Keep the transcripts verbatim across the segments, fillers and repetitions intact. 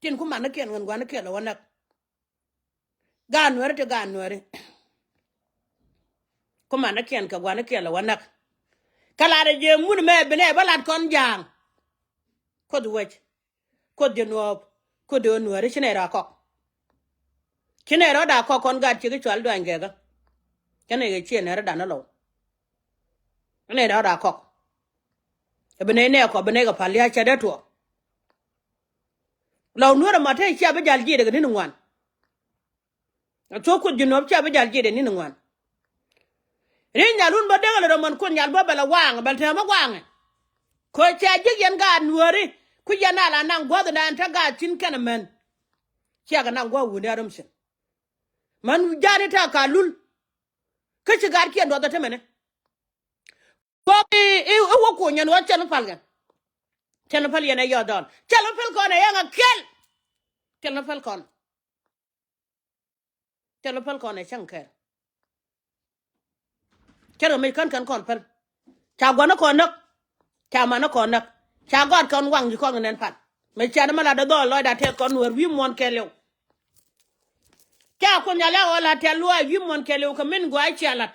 Tin ku manikiɛn kɛn guanikiɛn lɛ wä näk. Gaat Nuääri ti gaat Nuääri. Ku manikiɛn kɛ guanikiɛn lɛ wä näk. Kä latdɛ jɛ mun mɛ bi nɛ bä lat kɔn ja̱a̱ŋ. Kuoth wec. Kuoth jɛ nuɔɔp. Kuoth jɛ nuääri ci nɛ rɔ a kɔk. Ci nɛ rɔ da kɔk kɔn gaat ci ki cual duany gɛkä. Kɛn nɛ kɛ ciɛ nɛ rɔ dan ni lɔw. Nɛ rɔ da kɔk. Ɛ bi nɛ nɛ kɔ bi nɛ kɛ pal lia̱a̱ cɛ dee tuɔɔk. Lɔw Nuäär ɛmɔ te cia bi jal jiɛt ɛ kɛ ni̱n ŋuan. Ɛ thuɔ̱k Kuoth ji̱ nuɔ̱p cia bi jal jiɛt ɛ ni̱n ŋuan. Ri̱c nyal wun bä dee kɛ lɛ rɔ mɔn Kuoth nyal bä bɛ lɛ waŋ bɛ lɛ tɛmɛ waŋɛ. Kɛ cia ji̱k yɛn gaat Nuääri ku yɛn a la naŋ gua̱th dan te gaat thi̱n kɛnɛ män. Cia kɛ naŋ gua̱th wuni a rom thi̱n. Män ja̱a̱ni te a ka lul. Kä ci gaatkiɛn duɔth ɛ te mɛnɛ. Kɔk i̱, i̱, i̱ wä kuny yɛn wä cɛl mi pal kɛn. Cɛl mi pal yɛn ɛ yɔth dɔɔn. Cɛl mi pal kɔn ɛ yɛn ɛ kɛl. Cɛl mi pal kɔn. Cɛl mi pal kɔn ɛ cäŋ kɛl. Cɛl mi kän kɛn kɔn pal. Ca gua̱n ni kɔn näk. Ca man ni kɔn näk. Ca gɔat kɔn waŋ ji̱ kɔn nɛn pal. Mɛ ciat mi lat dee dhɔl lɔcda tɛth kɔn Nuäär wi̱i̱ muɔ̱n kɛɛliw. Ca Kuoth Nhial ɛ ɣöö la tɛth luaac wi̱i̱ muɔ̱n kɛɛliw kɛ min gua̱a̱c cia lat.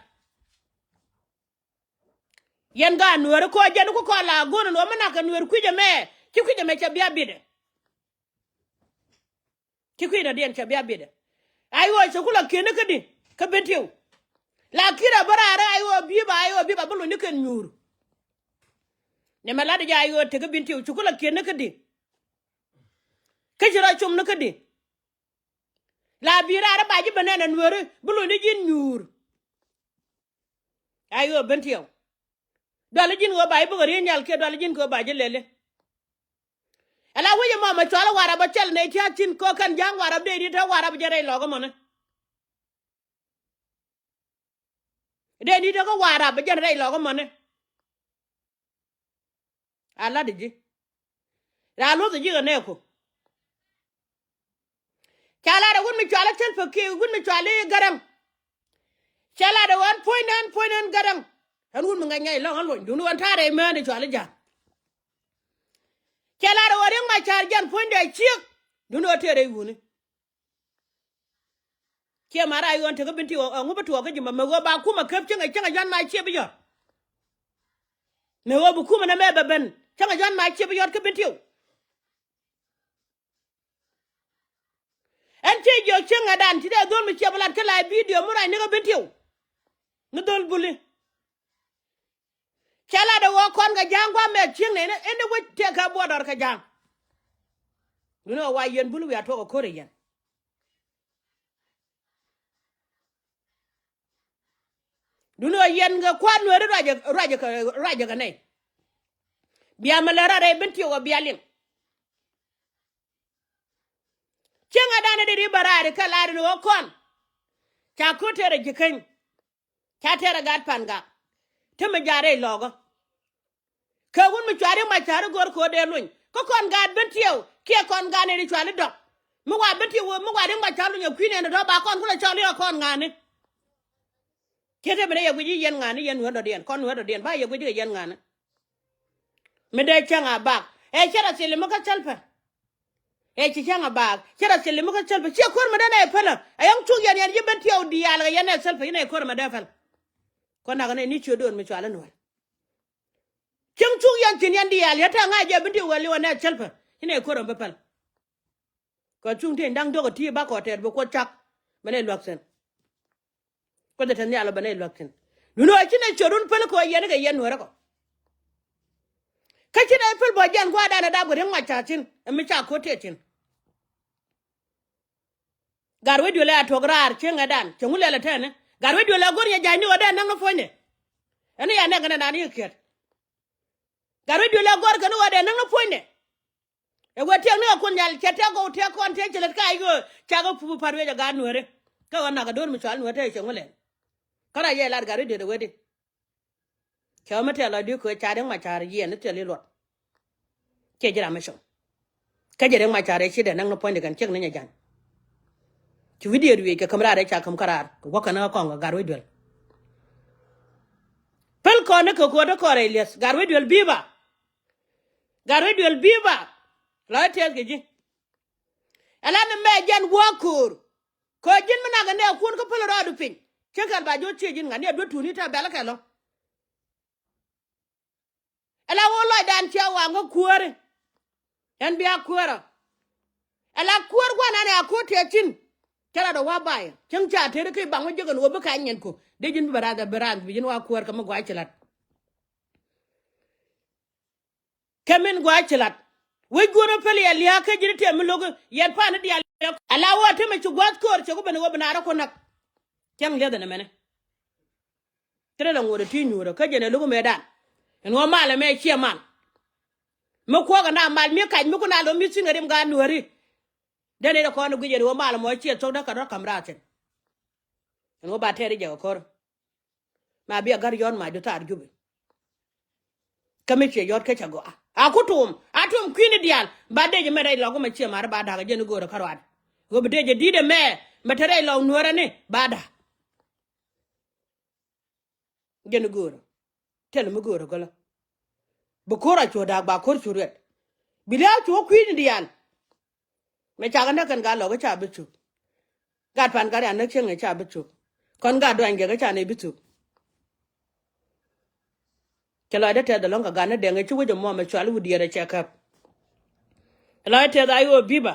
Yɛn gaat Nuääri kɔ jɛn ku kɔ la go̱o̱n ɛn ɣöö mi nak kɛ Nuäär kui̱c ɛmɛ ci kui̱c ɛmɛ cɛ bia bitdɛ. Ci kui̱c dɔ̱diɛn cɛ bia bitdɛ. Ay ɣöö cɛ ku la kiɛn ni kädi kä Bentiu. La ki̱n a bä raar ay ɣöö bi̱i̱ ba ay ɣöö bi̱i̱ ba bi luny ni kɛn nyuur. Nɛmɛ latdɛ jɛ ay ɣöö tekä Bentiu cɛ ku la kiɛn ni kädi. Kä ci rɔ com ni kädi. La bi̱i̱ raar ba ji̱ ben nɛn ɛ Nuääri bi luny ni ji̱n nyuur. Ay ɣöö Bentiu. Duali ji̱n ɣöö ba ji̱ bikɛ ri̱i̱c nhial kiɛ duali ji̱n kɛ ɣöö ba ji̱ lɛli. Ala wec ɛmɔ mɛ cual Warap ɛ cɛl nɛy tia̱a̱ thi̱n kɛ ɣöö kɛn ja̱a̱ŋ Warap dee di̱t te Warap jɛn rɛy lɔk ɛmɔni. Dee di̱t te kä Warap jɛn rɛy lɔk ɛmɔni. A lat ji̱. Raa luɔth ji̱ kɛ nɛɛku. Ca lat ɛ wut mi cuali Salva Kiir, wut mi cuali Garaŋ. Ca lat ɛ ɣän puɔ̱nydä, ɣän puɔ̱nydä ɣän Garaŋ. Ɣän wut mi ŋäc ŋäc lɔ̱ŋ ɣän luɔ̱ny duundɛ ɣän ta̱a̱ rɛy määndɛ cuali Ja̱a̱ŋ. Ca lat ɛ ɣän Riek Macar jɛn puɔ̱nydɛ ciek duundɛ ɣän tëë rɛy wuni. Ciɛ ma raa yɔn tekä Bentiu ɛŋu bi tuɔɔk kä ji̱ ma mɛ ɣöö ba kumɛ käp cäŋɛ cäŋɛ Juan ma ciɛ bi yɔt. Mɛ ɣöö bi kumɛ nɛ mɛ bɛ ben cäŋɛ Juan ma ciɛ bi yɔt kä Bentiu. Ɛn ciɛ jiök cäŋɛ dan ti dee dhol mi ciɛ bi lat kä la bidio mi ruac ni kä Bentiu. Ni dhol buli. Cɛ lat ɛ ɣöö kɔn kɛ ja̱a̱ŋ gua̱a̱th mɛ cieŋ nɛn in dee wec tëë kɛ buɔt dɔr kɛ ja̱a̱ŋ. Duundɛ ɣöö wa yɛn bul wiaa tuɔk ɛ ko̱r ɛ yɛn. Duundɛ ɣöö yɛn kɛ kua̱r Nuääri ruacɛ, ruacɛ kɛ, ruacɛ kɛ nɛy. Bia mi lät rɔ rɛy Bentiu ɛ bia liŋ. Cieŋɛ danɛ dee ri bä raari kɛ laari ni ɣöö kɔn. Ca ko̱r tëë rɛy Ji̱käny. Ca tɛrɛ gat pan gak. Te mi ja̱a̱r rɛy lɔkä. Kɛ wun mi cuari ma ca̱ri go̱r ko̱r dee luny kä kɔn gaat Bentiu kiɛ kɔn gaat ni ri cuali dɔk. Mi wa Bentiu mi wa ri ma ca̱r luny ɛ kui̱n ɛn dɔ̱ ba kɔn kulɛ cɔl i̱ ɛ kɔn ŋa̱a̱ni. Kiɛ te mi dee yɛ guic i̱ yɛn ŋa̱a̱ni yɛn Nuäär dɔ̱diɛn kɔn Nuäär dɔ̱diɛn ba yɛ guic i̱ kɛ yɛn ŋa̱a̱ni. Mi dee cäŋ a bak ɛ cɛ rɔ thil mi kä Salva. Ɛ ci cäŋ a baak cɛ rɔ thil mi kä Salva ciɛ ko̱r mi dee nɛ pälä. Ɛ yɔ̱ŋ cuk yɛn yɛn ji̱ Bentiu diaal kɛ yɛn nɛ Salva yɛn ɛ ko̱r mi dee päl. Kɔn nak nɛ ni ciö do̱n mi cual in wal. Cäŋ cuk yɛn thi̱n yɛn diaal yɛ tɛ̈ ŋa̱c jɛ Bentiu wal iwä nɛ Salva yɛn ɛ ko̱r mi bi päl. Kɛ cuŋ ti da̱ŋ diɔ̱k ɛ ti bakɔ tɛɛr bi kuɔth cak. Mɛn ɛ luäk thi̱n. Kuoth ɛ te nhial ɔ ben ɛ luäk thi̱n. Duundɛ ɣöö ci nɛ ciöt wun päl kɛ ɣöö yɛn kɛ yɛn Nuäärä kɔ. Kä ci nɛ päl bä jiɛn gua̱a̱rdan ɛ dap kɛ Riek Macar thi̱n ɛ mi ca ko̱t tëë thi̱n. Gat wec duël ɛ a tuɔ̱k raar cieŋ ɛ dan cieŋ wun lɛl ɛ tɛɛni. Gat wec duël ɛ go̱r yɛ ja̱cni ɣöö dee näk ni puɔ̱nydɛ. Ɛn ni ya nɛk kɛn ɛ dan yɛ kiɛt. Gat wec duël ɛ go̱r kɛn ɣöö dee näk ni puɔ̱nydɛ. Ɛ wee tiɛɛk ni kɛ Kuoth Nhial cɛ tɛk gɔw tɛk kɔn tëë cɛ lät ka i̱ ɣöö cakɛ pup pa̱t wec ɛ gaat Nuääri. Kä ɣän nak kɛ do̱r mi cual Nuäär te cɛ ŋu lɛl. Kä ra yɛ lat gat wi̱cdɛ ɛ wee di. Cɛ ɣän mi tɛɛk lɔcdi köö ca Riek Macar yiɛn ni thil i̱ luɔt. Ciɛ ji̱ ram mi com. Kä jɛ Riek Macar ɛ ci dee näk ni puɔ̱nydɛ kɛn ciek ni nyɛ ja̱ny. Ci wi̱cdɛ ɛ ruëëc kɛ käm raar ɛ ca käm kä raar kɛ gua̱k kɛn ɣä kɔŋ kɛ gat wec duel. Päl kɔn ni kɛ ko̱o̱t ɛ kɔn rɛy li̱eth gat wec duel bi̱i̱ ba. Gat wec duel bi̱i̱ ba. Lɔ i̱ tɛth kɛ ji̱. Ala ni mɛ jɛn wä ko̱o̱r. Kɛ ji̱n mi nak ɛ nɛ kun kä päl rɔɔdu piny. Cä kɛl ba ji̱ wä ciɛ ji̱n ŋa̱t ni ɛ duet tuuni tɛ bɛl kɛ lɔ. Ala wä lɔcdan ciɛ waŋ kä kuääri. Ɛn bia kuäärä. Ala kuäär gua̱n ɛn ɛ a ko̱r tëë cin. Cä lat ɛ wa̱a̱ bay cäŋ ca tëëri ki baŋ wä jiäk ɛn ɣöö bi ka̱ny nyɛn ku dee ji̱n bi bɛ rath ɛ bi rath bi ji̱n wa̱a̱ kuäär kɛ mi gua̱a̱c ci lat. Kɛ min gua̱a̱c ci lat wec guäär mi pɛl yɛ lia̱a̱ kä ji̱n tiɛm mi lo̱k yɛn pa̱a̱ni diaal. Ala wä te mi ci gua̱a̱th ko̱r cɛ ku ben ɣöö bi naar ɛ ku näk. Cäŋ liäth ɛn ɛmɛni. Thilɛ la ŋuɔ̱t ɛ ti nyuurä kä jɛn ɛ luk mëëdan. Ɛn ɣöö mal ɛmɛ ciɛ mal. Mi kuɔ̱k ɛn a mal mi kac mi kun a lo̱m mi thi̱n kɛ rim gaat nuääri. Dee nɛy dee kɔn ɛ guic ɛn ɣöö mal ɛmɔ ciɛ thok dee kɛ rɔ̱ ka̱m raathin. Ɛn ɣöö ba tɛɛr i̱ jɛ kɛ ko̱r. Ma bi a gär yɔ̱ɔ̱t macdu thaar jupi. Kä mi ciɛ yɔ̱ɔ̱t kä cɛ gɔaa a ku tuum a tuum kui̱ni diaal ba dee jɛ mɛ rɛy lɔk mɛ ciɛ ma̱ri ba da̱k ɛ jɛn i̱ go̱o̱rä kä ruaadɛ. Ɣöö bi dee jɛ di̱t ɛmɛ mɛ te rɛy lɔk nuäärä ni ba da̱k. Jɛn i̱ go̱o̱rä. Tɛl mi go̱o̱rä gɔlä. Bi ko̱r a cuɔ da̱k ba ko̱r cu ruɛt. Bi lia̱a̱ cu wä kui̱ni diaal. Mɛ cakɛ näk kɛn gat lɔk kä ca bi thuk. Gat pan gat rian näk cieŋ ɛ ca bi thuk. Kɔn gat duany gɛ kä ca nɛy bi thuk. Cɛ lɔcdä tɛth ɛlɔ̱ŋ kɛ gat ni dɛŋ ɛ ci wec ɛmɔ mɛ cual i̱ wut diɛɛr ɛ cɛ käp. Cɛ lɔcdä tɛth a i̱ ɣöö bi̱bä.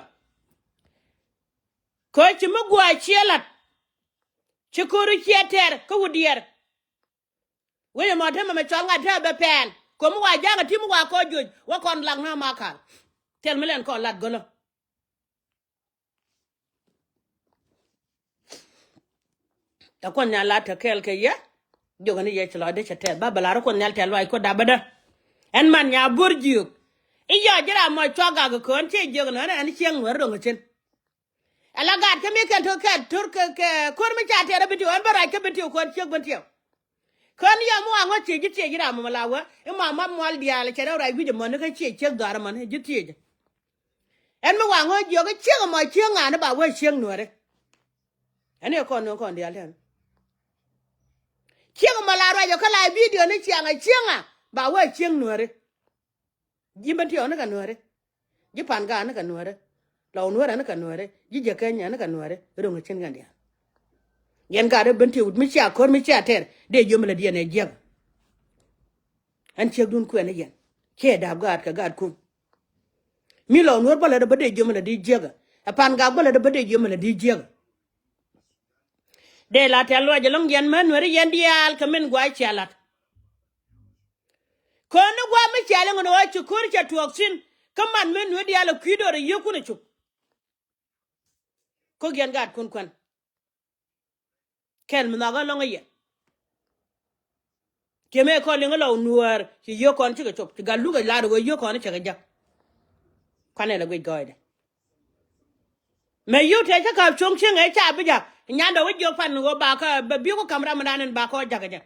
Kä ci mi gua̱a̱c ciɛ la̱t. Ci ko̱ri ciɛ tɛr kä wut diɛɛr. Wec ɛmɔ te mɛmɛ cɔl ŋa̱t te bɛ pɛɛl ko̱mi wa ja̱ŋ ɛ ti mi wa kɔ joc wä kɔn lak na ma kal. Thil mi lɛn kɔn lat gölä. Ɛ kuɔn nhial lat te kɛɛl kɛ yɛ. Jiök ɛn i̱ yɛ ci lɔcdä cɛ tɛth ba bɛ lar ɛ kuɔn nhial tɛth luaac kuɔt dapä dä. Ɛn man nya buɔ̱r jiök. I̱ yɔc ji̱ ram mɔ cua gak kɛ kään ciɛ jiök ɛn ɣän ɛn cieŋ nuäär ro̱ŋ ɛ cin. Ala gaat kä mi kɛn to̱r kɛ to̱r kɛ kɛ ko̱r mi ca tɛɛr ɛ bi tiw ɛn bä ruac kä bi tiw ko̱r ciek bi tiw. Kän yɔm mi wa ŋɔ̱ ciec ji̱ thiec ji̱ ram mɔ la wä i̱ ma ma mual diaal cɛ rɛw ruac wi̱c ɛmɔni kä ciec ciek dhɔaar ɛmɔni ji̱ thiec. Ɛn mi wa ŋɔ̱ jiɔk i̱ ciek ɛmɔ ciek ŋa̱a̱ni ba wä ciek nuääri. Ɛn i̱ kɔn ni kɔn diaal tɛn. Ciek ɛmɔ la ruac ɔ kä la bidio ni ciaŋ ɛ ciek ŋa ba wä ciek nuääri. Ji̱ Bentiu ni kɛ nuääri. Ji̱ Pangak ni kɛ nuääri. Lɔw Nuäär ni kɛ nuääri. Ji̱ Jɛ Kenya ni kɛ nuääri. Ro̱ŋ ɛ cin kɛn diaal. Yɛn gaat ɛ Bentiu mi cia ko̱r mi cia tɛr dee jiöm lɛ diɛn ɛ jiäk. Ɛn ciekdun kuɛn ɛ yɛn. Ciɛ da̱a̱p gaat kɛ gaatkun. Mi Lɔw Nuäär bä lɛ dee bä dee jiöm lɛ di jiäk. Ɛ Pangak bä lɛ dee bä dee jiöm lɛ di jiäk. Dee la tɛ̈th luɔc ɛlɔ̱ŋ yɛn män nuääri yɛn diaal kɛ min gua̱a̱c cia la̱t. Kööni gua̱a̱ mi cia liŋ ɛn ɣöö ci ko̱r cɛ tuɔɔk thi̱n kä man mi nuääri diaal ɛ kui̱ do̱r ɛ yio̱o̱kun ɛ cop. Ko̱k yɛn gaatkun kuän. Kɛl mi nhɔakä ɛlɔ̱ŋ ɛ yɛn. Kiɛ mëë kɔn liŋ ɛ Lɔw Nuäär ci yio̱o̱k kɔn cikɛ cop ci gat luk ɛ lar ɛ ɣöö yio̱o̱k kɔn cɛ kɛ jäk. Kuanɛ lɛ guic gɔɔydɛ. Mɛ yio̱o̱k tëë cä ka̱p cuɔ̱ŋ cieŋ ɛ ca bi ja̱k nyandɛ wä jiök pan ɣöö ba kä bɛ biök kä ka̱m ram mi dan in ba kɔ ja̱k ɛ jɛ.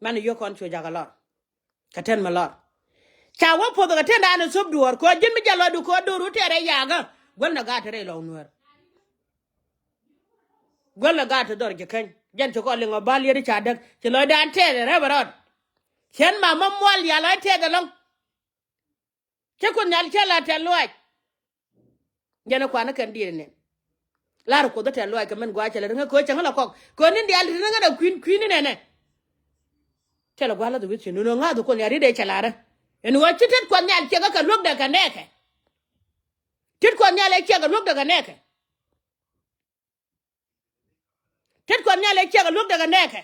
Mɛn yio̱o̱k kɔn cu ja̱k ɛ lɔr. Kɛ tɛn mi lɔr. Ca wä poth kɛ tɛn dan in thop duɔ̱ɔ̱r kɛ ɣöö ji̱n mi jɛ lɔcdu kɛ ɣöö do̱ru tɛɛr ɛ yakä. Guäl nɛ gaat te rɛy Lɔw Nuäär. Guäl nɛ gaat te dhɔr ji̱ käny jɛn ci kɔn liŋ ɔ bal yet i̱ ca däk ci lɔcdan tɛɛth ɛ rɛp ɛ rɔɔd. Cɛn ma ma mual ya lɔc tɛɛth ɛlɔ̱ŋ. Cä Kuoth Nhial cä la tɛ̈th luaac. Jɛn ɛ kuan ɛ kɛn diet ɛ nɛn. Lar Kuoth ɛ tɛ̈th luaac kɛ min gua̱a̱c cɛ lɛ riŋä kɛ ɣöö cäŋ lɛ kɔk kɛ ɣöö ni̱n diaal ri̱t riŋä dɛ kui̱n kui̱n inɛnɛ. Cɛ lɛ gua̱a̱th lath wi̱c ci nunä ŋa̱th Kuoth Nhial ri̱t ɛ cɛ lar ɛ. Ɛn ɣöö ci tet Kuɔth Nhial ciɛk ɛ kɛ luäk dɛ kɛ nɛɛkɛ. Tet Kuɔth Nhial ɛ ciɛk ɛ luäk dɛ kɛ nɛɛkɛ. Tet Kuɔth Nhial ɛ ciɛk ɛ luäk dɛ kɛ nɛɛkɛ.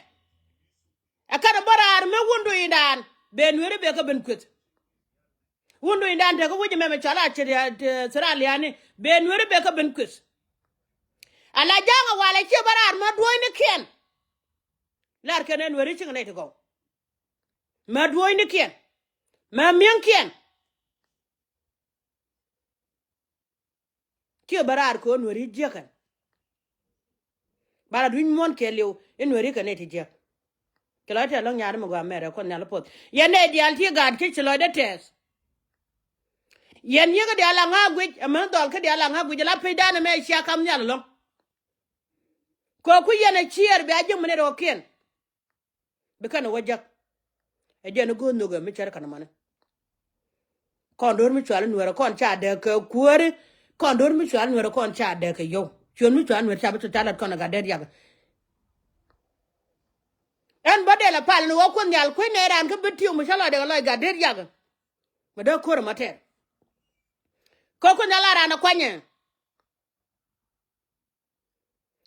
Ɛ kɛn ɛ bä raar mi wundu indan ben nueri bek kä ben kueth. Wundu indan tekä wi̱c ɛmɛ mɛ cɔal a cɛ Australia ni ben nueri bek kä ben kueth. Ala ja̱a̱ŋ ɛ wal ɛ ciɛ bä raar mɛ duɔ̱ɔ̱cnikiɛn. Lar kɛn ɛ nueri cieŋ nɛy ti gɔw. Mɛ duɔ̱ɔ̱cnikiɛn. Mɛ mi̱eŋkiɛn. Kiɛ bä raar kɛ ɣöö nuääri jiäkɛn. Ba la dui̱c muɔ̱ɔ̱n kɛɛliw i̱ nuääri kɛ nɛy ti jiäk. Ci lɔc tɛth ɛlɔ̱ŋ nyaari mi gɔaa mɛrɛ Kuoth Nhial i̱ poth. Yɛn nɛy diaal ti gaat kä ci lɔcdä tɛth. Yɛn yiëkä diaal la ŋa̱a̱k guic, ɛmɛ dhɔl kä diaal la ŋa̱a̱k guic, ala pecdan ɛmɛ cia kam nhial ɛlɔ̱ŋ. Kɛ ku yɛn ɛ ciɛɛr bia jiäk mi nɛy rɔɔkiɛn. Bi kɛn ɛ wä jäk. Ɛ jɛn i̱ go̱o̱th nhök ɛ mi cär kɛn ɛmɔni. Kɔn do̱r mi cual nuɛrɛ kɔn ca dɛk kɛ kuääri. Kɔn do̱r mi cual nuɛrɛ kɔn ca dɛk kɛ yio̱w. Cuɔ̱n mi cual nuɛrɛ ca bi cu ca lat kɔn ɛ gat dee riak. Ɛn bä dee la pal ni wä Kuoth Nhial kui̱n nɛ raan kä bi tiw mi ca lɔcdɛ kɛ lɔc gat dee riak. Mi dee ko̱r ɛmɔ tɛr. Kɛ Kuoth Nhial a raan ɛ kuanyɛ.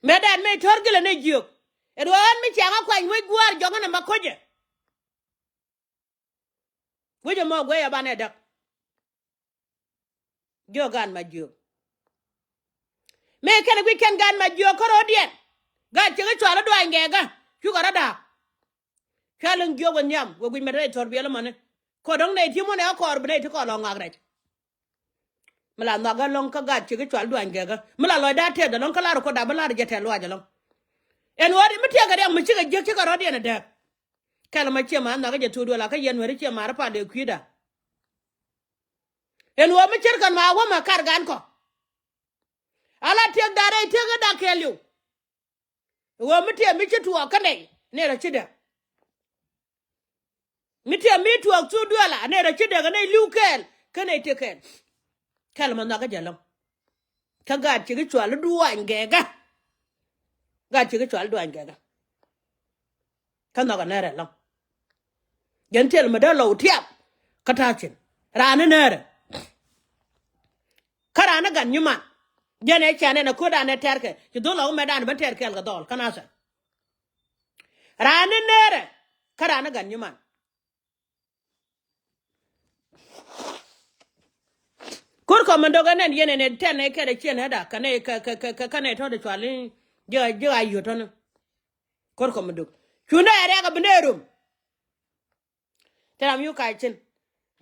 Mëë dɛn mëë tɔ̱r gilɛ ni jiök. Ɛ duɔ̱ɔ̱n mi ciaŋ a kuany wec gua̱a̱r jɔk ɛn ɛmɛ ko̱cɛ. Wec ɛmɔ guɛy ɛ banɛ däk. Jiök gan ma jiök. Mëë kɛn guic kɛn gan ma jiök kärɔ̱diɛn. Gat cik i̱ cual i̱ duany gɛɛkä. Cukɛ rɔ̱ da̱a̱k. Cua liŋ jiök wä nhiam wä guic mɛ rɛy thɔr biɛl ɛmɔni. Kɔ dɔ̱ŋ nɛy ti muɔ̱n ɛ kɔɔr bi nɛy ti kɔɔr lɔ ŋak rɛc. Mi la nhɔak ɛ lɔ̱ŋ kä gat cik i̱ cual duany gɛɛkä. Mi la lɔcdä a tɛth ɛlɔ̱ŋ kä lar kɔ dap bi lar jɛ tɛth luaac ɛlɔ̱ŋ. Ɛn ɣöö ri mi tiɛɛk kɛ riɛk mi cikɛ jiäk cikɛ rɔ̱diɛn ɛ dääk. Kɛl ɛmɔ ciɛ ma nhɔak ɛ jɛ thok duël a kä yɛn weri ciɛ ma ri pal dee kui̱da. Ɛn ɣöö mi ce̱tkɛn ma wä ma kar gan kɔ. Ala tiɛk da̱rɛ tiɛk ɛ dak kɛɛliw. Ɣöö mi tiɛm mi ci tuɔɔk kä nɛy nɛy rɔ ci däk. Mi tiɛm mi tuɔɔk thuk duël a nɛy rɔ ci däk ɛ nɛy li̱w kɛɛl kä nɛy tëk kɛɛl. Kɛl mɔ nhɔakä jɛ lɔ̱ŋ. Kä gat cik i̱ cual i̱ duany gɛɛkä. Gat cik i̱ cual i̱ duany gɛɛkä. Kä nhɔakä nɛrɛ lɔ̱ŋ. Jɛn thil mi dee lɔw tiap kä ta̱a̱ thi̱n. Raan i̱ nɛrɛ. Kä raan i̱ gat nyiman. Jɛn ɛ can ɛn ɛ ko̱dan ɛ tɛrkɛ ci dho̱l ɔ wä mɛtdan ben tɛr kɛɛl kɛ dhɔl kä nathɛr. Raan i̱ nɛrɛ kä raan i̱ gat nyiman. Ko̱r kɔmandok ɛn ɛn yɛn ɛn ɛ tɛn ɛ kɛn ɛ ciɛn ɛ da kɛn ɛ kɛ kɛ kɛ kɛn ɛ tɔ̱ de cual i̱ ji̱ a ji̱ a yio̱t tɔ̱ni. Ko̱r kɔmandok cundɛ ɛ rɛk ɛ bi nɛ rom. Te ram yuk kac cin.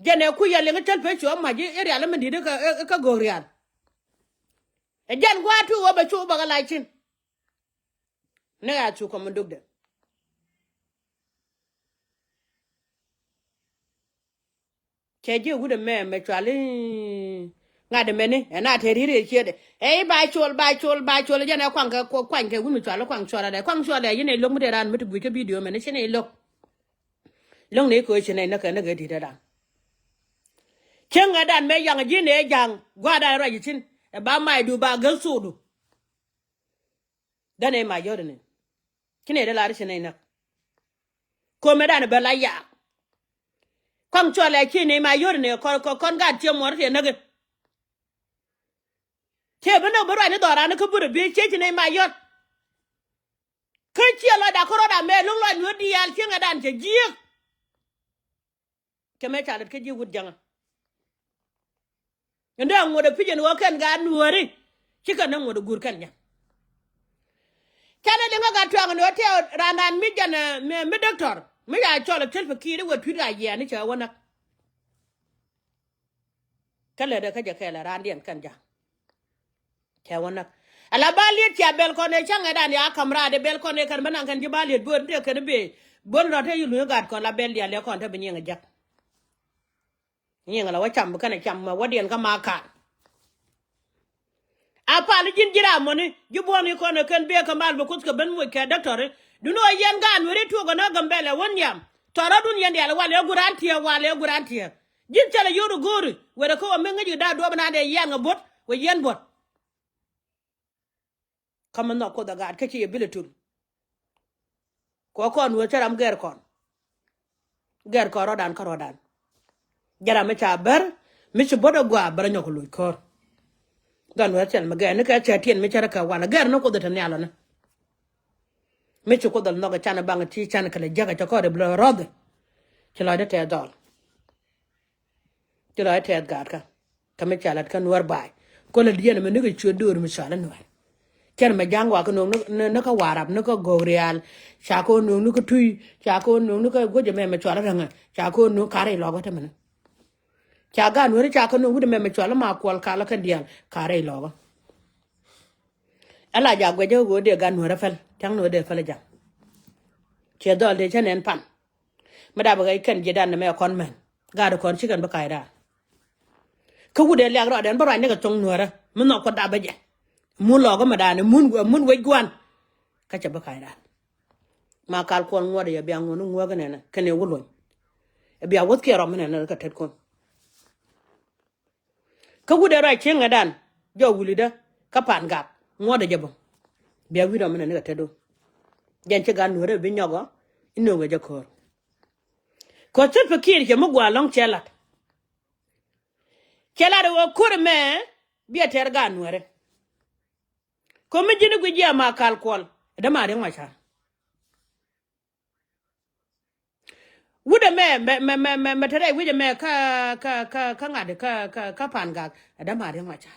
Jɛn ɛ kui̱ yɛ liŋ cäl pec cuɔ̱ɔ̱ŋ mac i̱ rial i̱ min di̱t i̱ kä go̱o̱k rial. Ɛ jɛn gua̱a̱r tuuk ɣöö bɛ cu bä kɛ lac cin. Ni ɣaa cu kɔm mi dukdɛ. Cɛ ji̱ wut ɛmɛ mɛ cual i̱ ŋa̱t ɛmɛni ɛn a te ri̱t rɛy ciëtdɛ. Ɛ i̱ ba col ba col ba col jɛn ɛ kuaŋ kɛ kuaŋ kɛ wut mi cual i̱ kuaŋ cuɔl adɛ kuaŋ cuɔl ɛ yi̱n ɛ lo̱k mi te raan mi ti guic kä bidio mɛni ci nɛy lo̱k. Lo̱ŋ ni ko̱ ci nɛy näk kɛ näk ɛ di̱t ɛ raan. Cieŋ ɛ dan mɛ yaŋ ji̱n ɛ ja̱ŋ gua̱a̱r dan ruac ji̱ cin ɛ ba macdu ba gäl thokdu. Dan ɛ ma yɔ̱t ni ci nɛy dee lar ci nɛy näk. Ko̱mɛ dan bɛ la yaak. Kɔaŋ cuɔl ɛ ci nɛy ma yɔ̱t ni kɔn kɔn kɔn gaat ciɛ muɔr ti ɛ näk. Ciɛ bi näk bi ruac ni dhɔran kä burɛ bi ciɛ ci nɛy ma yɔ̱t. Kä ciɛ lɔcda kä rɔɔda mɛ lo̱ŋ lɔc nuɔ̱t diaal cieŋɛ dan cɛ jiääk. Kɛ mɛ ca lät kä ji̱ wut jäŋä. Ndɛ ŋuɔ̱t ɛ pi̱c ɛn ɣöö kɛn gaat nuääri. Cikɛ nä ŋuɔ̱t ɛ guur kɛn jɛ. Canɛ liŋä gat tuaŋ ɛn ɣöö tɛ̈ raan raan mi jɛn mi dɔktɔr mi ca cɔl ɛ thil pikiir i̱ wä tui̱t ɣaa yiɛɛni cɛ wä näk. Kä lätdɛ kä jɛ kɛɛl ɛ raandiɛn kɛn ja̱. Cɛ wä näk. Ala ba liet cia bɛl kɔn ëë cäŋ ëëdan ya ka̱m raadɛ bɛl kɔn ëë kɛn bä naŋ kɛn ji̱ ba liet bööt tëë kɛn bëë. Bööt rɔ te yi luny gat kɔn la bɛl diaal ëë kɔn te bi nyiŋ ɛ jäk. Nyiŋ la wä cam bi kɛn ɛ cam mɛ wädiɛn kä ma kaat. A pal ji̱n ji̱ ram mɔni ji̱ buɔ̱ni kɔn ɛ kɛn bëë kɛ mal bi kuth kɛ ben moc kɛ dɔktɔri. Duni ɣä yɛn gaat nueri tuɔk ɛ nä gäm bɛl ɛ wä nhiam. Tɔrɔdun yɛn diaal ɛ wal ɛ guran tiɛɛk wal ɛ guran tiɛɛk. Ji̱n cä lɛ yio̱r ɛ go̱o̱ri wetdɛ kä wä mi ŋäc ɛ da̱a̱ duɔ̱ɔ̱p ɛn adɛ yian ŋä buɔ̱t wä yiɛn buɔ̱t. Kä mi nhɔk Kuoth ɛ gaat kä ci yɛ bilɛ tul. Kɔ kɔn wee cä ram gɛr kɔn. Gɛr kɔn rɔ̱dan kä rɔ̱dan. Jɛ ram mi ca bär mi ci buɔ̱t ɛ gɔaa bär ɛ nyɔk kɛ loc kɔr. Gan wee thil mi gɛr ni kɛ cɛ tiɛn mi cä rɛ kɛ walɛ gɛr ni Kuoth ɛ te nhial ɔni. Mi ci Kuoth ɛ nhɔk ɛ can ɛ baŋ ti can kɛ lɛ jiäk ɛ cɛ kɔr ɛ bi lɔ rɔ̱dhi. Ci lɔcdä tɛth dhɔl. Ci lɔcdä tɛth gaatkä. Kä mi ca la̱t kä Nuäär ba̱a̱y. Kɔ lät yɛn ɛmɛ nikɛ ciöt do̱r mi cɔal i̱ Nuäär. Cɛn mɛ ja̱ŋ wa kä no̱o̱ŋ ni kä Warap ni kä Gogrial. Ca kä no̱o̱ŋ ni kä Tui. Ca kä no̱o̱ŋ ni kä guäc ɛmɛ mɛ cɔal i̱ Räŋä. Ca kä no̱o̱ŋ karɛ ilɔkä te mɛnɛ. Ca gaat Nuäri ca kä no̱o̱ŋ wut ɛmɛ mɛ cɔal i̱ ma kuɔl kalä kä diaal karɛ ilɔkä. Ala jaak guɛc ɛ ɣöö dee gat Nuäärä päl. Thia̱ŋ ni ɣöö dee päl ɛ ja̱ŋ. Ciɛ dhɔl dee cä nɛn pan. Mi dapɛ ɣɛc kɛn ji̱dan nɛmɛ kɔn mɛn. Gaat kɔn ci kɛn bi ka̱cdan. Kä wut dee liak rɔɔdɛn bä ruacni kɛ thoŋ Nuäärä mi nhɔk Kuɔth dapɛ jɛ. Mun lɔɔkä mɛ dan mun mun wec gua̱n. Kä cɛ bi ka̱cdan. Ma kal kuɔn ŋuɔt yɛ bia ŋuɔt ni ŋuäk inɛnɛ kɛn ɛ wä luɔ̱ny. Ɛ bia wäth kiɛ rɔm inɛnɛ kɛ tet kun. Kä wut ɛ ruac cieŋ ɛ dan jɔw wulidä kä Pan Gak ŋuɔ̱tdɛ jɛ bä. Bia wi̱i̱ rɔ mi nɛ ni kɛ tetdu. Jɛn ci gat Nuäärä bi nyɔk ɔ inööŋɛ jɛ ko̱r. Kɛ Salva Kiir cɛ mi gua̱a̱ lɔ̱ŋ cɛ lat. Cɛ lat ɛ ɣöö ko̱r ɛmɛ biɛ tɛr gat Nuäärä. Kɛ mi ji̱n i̱ guic jiɛ ma kal kuɔl ɛ däma Riek Machar. Wut ɛmɛ mɛ mɛ mɛ mɛ mɛ te rɛy wi̱c ɛmɛ kä kä kä kä ŋa̱t kä kä kä Pan Gak ɛ däma Riek Machar.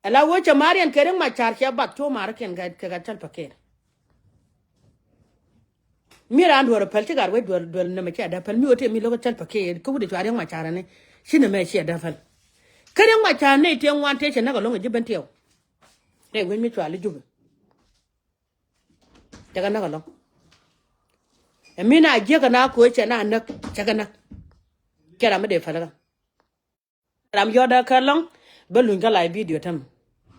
Ɛ la wee cɛ mariɛn kɛ Riek Machar cɛ bath cu marikiɛn kɛ kɛ Salva Kiir. Mi raan duɔ̱ɔ̱r päl ci gat wec duɔ̱ɔ̱r duɔ̱ɔ̱r nɛmɛ ciɛ däpäl mi wä tëë mi lo̱k Salva Kiir kä wut ɛ cua Riek Machar ɛni ci nɛmɛ ciɛ däpäl. Kä Riek Machar nɛy tëë ŋuan tëë cɛ näk ɛlɔ̱ŋ ɛ ji̱ ben tiɛw. Rɛy wec mi cua li Jubɛ. Cɛ kɛ näk ɛlɔ̱ŋ. Ɛ mi na jiäk kɛ na koc cɛ na näk cɛ kɛ näk. Cɛ ram mi dee päl kä. Ram yɔ̱t dee kä lɔ̱ŋ bä luny kä live video tɛm.